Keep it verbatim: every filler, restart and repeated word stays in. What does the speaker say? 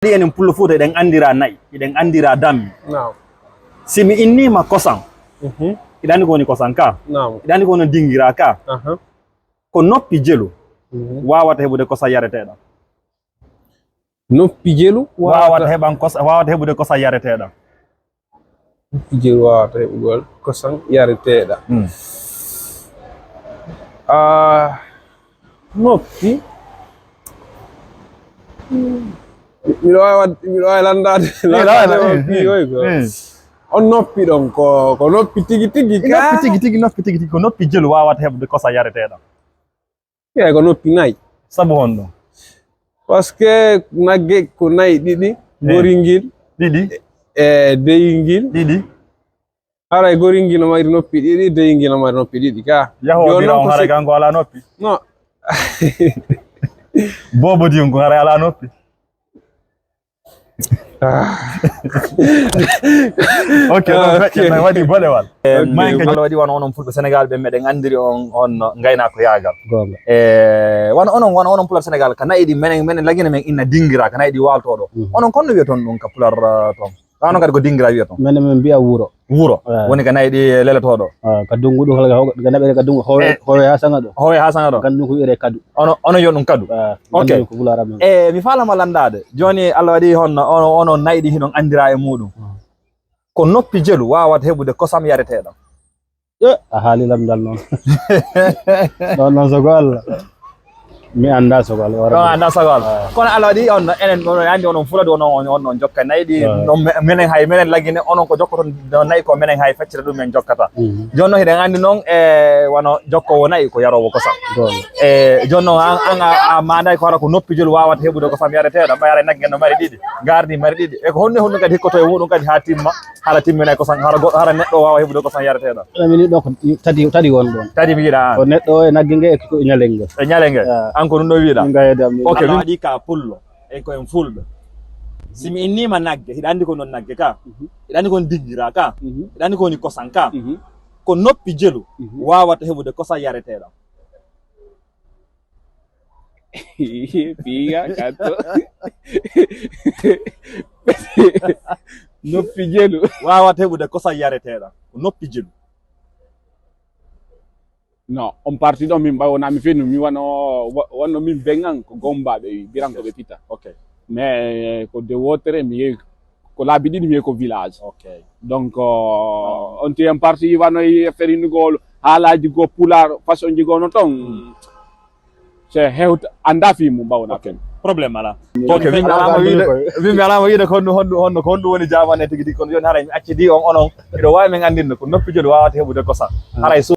Ɗi enen Pullo Fuuta, eɗen anndira na'i, eɗen anndira dammi. Naam. Si mi inniima kosan, Mhm. Hiɗa anndi ko woni kosan ka? Naam. Hiɗa anndi ko woni dingira ka? Aha. Ko noppi jelu Mhm. waawata heɓude kosan yareteeɗan. Noppi jelu Waawata waawata heɓan kosa, waawata heɓude kosan yareteeɗan. Noppi jelu waawata heɓugol kosan yareteeɗan. Mm. Ah, noppi. Miɗo waawi waɗ-, miɗo waawi lanndaade, Miɗo waawi lanndaade lan-, on eh, fii eh, oy ko. Eh. On noppi ɗon ko, ko noppi tigi tigi Noppi ka? Tigi tigi, noppi tigi tigi, ko noppi jelu waawata heɓude kosan yareteeɗan. Ɓiya ko noppi nayi. Sabu honɗum? Parce que nagge ko nayi ɗiɗi, Eh. Goringil, Ɗiɗi. E deyingil. Ɗiɗi. Haray goringil no mari noppi ɗiɗi, deyingil no mari noppi ɗiɗi ka. Yaho Yo bira non on ko haray si- kanko alaa noppi? No. Bobo di on ko haray alaa noppi? Ah. Ok, ɗon Ah, feƴƴa, ok. Ɗon waɗi bolewal. Eh, Ok. Mayen ka Alla waɗi wano onon Fulɓe Senegal ɓe meɗen anndiri on, on ngaynaako yaagal. Goonga. Eh, wano onon, wano onon Pular Senegal, ka na'i ɗi menen, menen lagine men inna dingira, ka na'i ɗi waaltoo ɗo. Mhm. Onon kon no wiyaton ɗum ka Pular, eh, ton? Wano kadi ko dingira wiyaton? Menen men mbiya wuro. Wuro. Eh. Woni ka na'i ɗi leletoo ɗo. Ah, ka dungu ɗum kala ka ho-, ka naɓere ka dungu howe, Eh. Howe haa saŋa ɗo. Howe haa saŋa ɗo. Kan ɗum ko wiyetee kadu. Ono, ono yo ɗum kadu. Ah, Ok. Kan ɗum ko Pular amen. Eh, mi faalama lanndaade. Jooni Alla waɗi honno, ono, ono na'i ɗi hiɗon anndira e muɗum. Ah. Ko noppi jelu waawata heɓude kosam yareteeɗam. Eh, a haali lamndal noon. Ɗoon noon so ko Allah. Mi anndaa so ko Allah. Ɗoon anndaa so ko Allah. Ah. Kono Alla waɗi on, enen, on anndi onon Fuladu, onon, on, on, on jokka na'i ɗi, Ah. No me-, menen hay, menen lagine, onon ko jokkoton no na'i ko menen hay feccere ɗum en jokkata. Mhm. Jooni noon hiɗen anndi noon, e wano jokkoowo na'i ko yaroowo kosam. Goonga. E jooni noon an, an a, a maanday ko hara ko noppi jelu waawata heɓude kosam yareteeɗam, ɓay hara nagge no mari ɗiɗi, gardi mari ɗiɗi. E ko honno honno kadi hikkoto e muɗum kadi haa timma? Hara timminay kosan, hara goɗɗo, hara neɗɗo waawa heɓude kosan yareteeɗo. Ene woni ɗo ko tadi, tadi won ɗon. Tadi mi yiɗa an. Ko neɗɗo o e nagge nge e ko e ñalel nge. E ñalel nge. Ah. An ko ɗum ɗo wiɗa. Min gayede am. Ok, Alla min waɗi ka pullo. E ko en fulɓe. Si mi inniima nagge, hiɗa anndi ko non nagge ka? Mhm. Hiɗa anndi ko non dingira ka? Mhm. Hiɗa anndi ko woni kosan ka? Mhm. Ko noppi jelu Mhm. waawata heɓude kosan yareteeɗam. Piiga, katto. Noppi jelu. Waawata heɓude kosan yareteeɗam. Ko noppi jelu. Non, on parti ɗon min ɓay wona mi fennu, mi wano, wa-, wano min bengan ko gombaɓe wi, biran ko ɓe pita. Ok. Mais ko de wotere mi yehi, ko laabi ɗiɗi mi yehi ko village. Ok. Donc, euh, on ti en parti wano e affaire hindugol, haalaji go pular, façon ji go no ton. Mm. C'est hewta, anda fi mum ɓay wona Ok. Problème ala. Ok, min mi alaama wiide, min mi alaama wiide ko honɗum, honɗum, honɗum, ko honɗum woni jaamane tigi tigi, kono jooni haray mi accidi on, onon, miɗo waawi min anndinde ko noppi jelu waawata heɓude kosan. Ah. Haray so